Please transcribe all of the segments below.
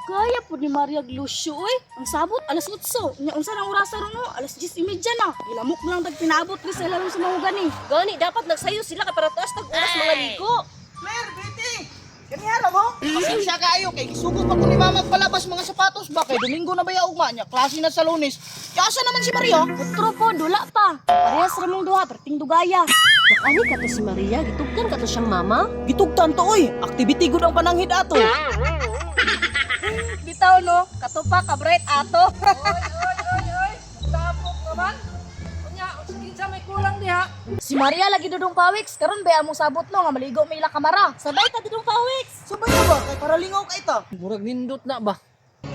Dugaya po ni Maria Glusyo oy. Ang sabot alas 8. Nya unsa nang orasa ron no? Alas 10:30 na. Ilamok na lang tag pinaabot ni sa ilalong sa mahugani. Gani, dapat nagsayo sila kay para taas tag oras mga ligo. Claire, Betty! Kanihara mo? Pasensya kaayo kay gisugot pa ko ni mama palabas mga sapatos ba kay Domingo na ba ya ugma niya? Klase na sa Lunes. Kaya asa naman si Maria? Otro po, dula pa. Parehas ra mong duha, perting dugaya. Nakani ka to si Maria, gitugtan ka to siyang mama. Gitugtan to oy. Activity gud ang pananghid ato. Bitaw no, katupa ka bright ato. Tapok naman. Unya, kinsa may kulang diha. Si Maria lagi dudong pawiks, karon ba among sabot no nga maligo may ila kamara. Sabay ta dudong pawiks. Sabay na ba kay para lingaw kay ta. Murag nindot na ba?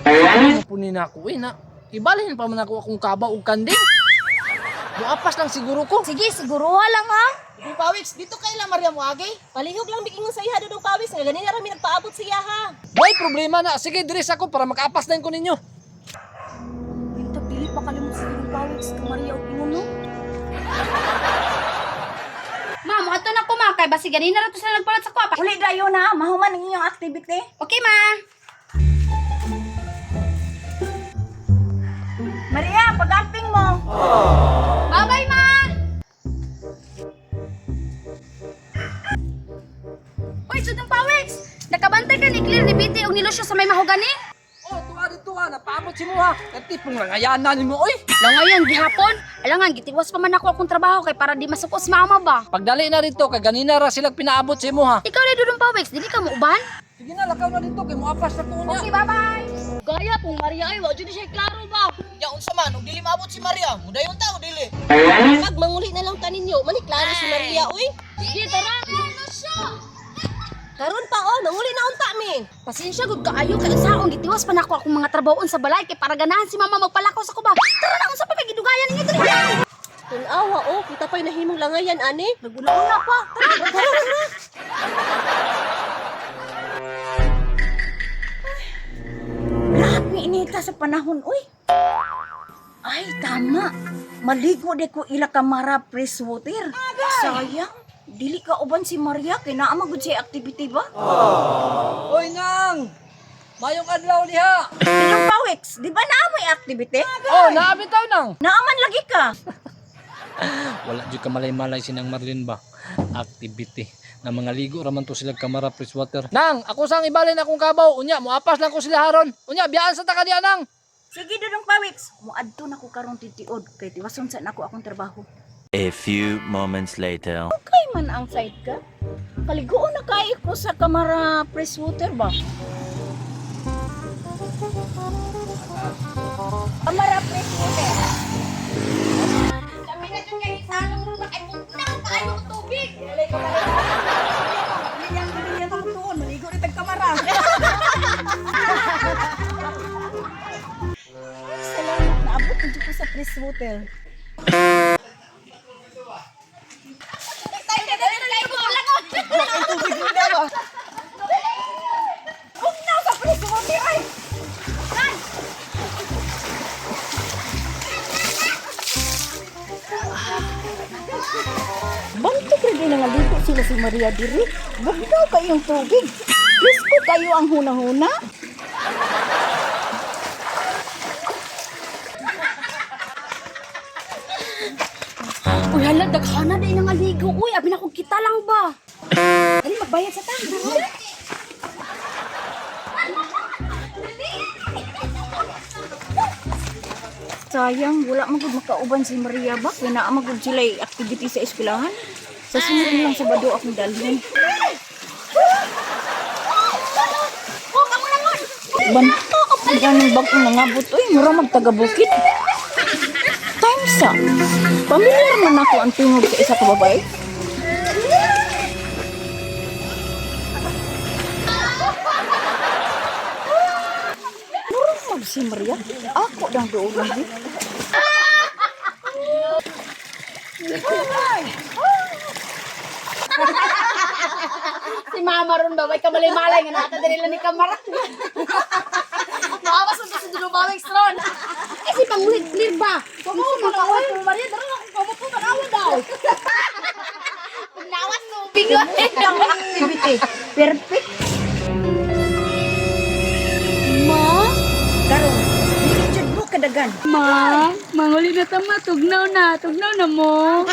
Ano po ni nako eh na. Ibalhin pa man ako akong kabaw og kanding. Muapas lang siguro ko. Sige, siguruha lang ha. Di pawiks dito kay la Maria mo agi. Palihog lang bigingon sa iha dudong pawis nga ganina ra mi nagpaabot siya ha. Way problema na. Sige, diri sa ako para makaapas na ko ninyo. Bintag dili pa kalimot sa dudong pawiks kang Maria og ingon no. Ma'am, ato na ko ma kay basi ganina ra to sila nagpalat sa kwapa. Uli dayon na, mahuman ang inyong activity. Okay ma. Maria, pag-amping mo. Bye-bye ma. Uy, sudong pawiks. Nakabantay ka ni Clear ni Biti og ni Lucio sa may mahugani. Oh, tuwa dito ha. Napaabot si mo ha. Katipong langayanan nimo oy. Langayan gihapon. Alangan gitiwas pa man ako akong trabaho kay para di masuko si mama ba. Pagdali na dito kay ganina ra sila pinaabot si mo ha. Ikaw na dudong pawiks, dili ka mo uban? Sige na, lakaw na dito kay muapas na ko niya. Okay, bye-bye. Gaya kung Maria ay wa jud ni siya klaro ba. Nya unsa man ug dili maabot si Maria, mudayon ta o dili. Pag manguli na lang ta ninyo, maniklaro si Maria oy. Sige, tara. Lucio. Karon pa oh, manguli na unta mi. Pasensya gud kaayo kay unsaon gitiwas pa nako akong mga trabahoon sa balay kay para ganahan si mama magpalakaw sa kuba. Tara na unsa pa kay gidugayan ninyo diri. Tun-awa oh, kita pa'y nahimong langayan ani. Naguna-una pa. Tara. Tara na. Lahat ni inita sa panahon, uy. Ay, tama. Maligo de ko ila kamara fresh water. Sayang, dili ka uban si Maria kay naa man gud siya activity ba? Oy nang. Mayong adlaw diha. Ilang pawiks, di ba naa may activity? Oh, naabi taw nang. Naaman lagi ka. Wala jud ka malay-malay sinang Marlene ba? Activity na mga ligo raman to sila kamara freshwater. Nang, ako sang ibalin akong kabaw. Unya, muapas lang ko sila haron. Unya, biyaan sa taka diha nang. Sige dudong pawiks, muadto na ko karon titiod kay tiwason sa nako akong trabaho. A few moments later. Kay man ang side ka. Kaliguon na kay ko sa kamara fresh water ba? Kamara fresh water. Kami na jud kay salong ron kay bugnaw kaayo og tubig. Dili niya tuon, maligo ni tag kamara. Ay, salamat naabot na jud ko sa fresh water. Ang tubig mo daw ah. Bugnaw sa fresh water ay. Bantok rin din nga ligo sila si Maria diri. Bugnaw kayong tubig. Presko kayo ang huna-huna. Uy, hala, daghana na nga ligo. Uy, abi na kong kita lang ba? Dali magbayad sa tang. Sayang, wala man gud makauban si Maria ba? Kay naa man gud sila activity sa eskwelahan. Sa sunod na lang Sabado akong dalhin. Ban, ganing bag-o nangabot oy, mura magtaga bukid. Time sa. Pamilyar man ako ang tingog sa isa ka babae. Mura mag si Maria. Ako dang doon lagi. Si mama ron ba? May kamalay-malay nga nata diri lang ni kamara. Maawas man to sa dudong pawiks ron. Eh, si pangulit clear ba? Kamo man ka oy, Maria dara na akong kamo po tanawa daw. Pagnawas tubig. Ang activity. Perfect. Ma, dagan. Ma, manguli na ta ma, tugnaw na mo.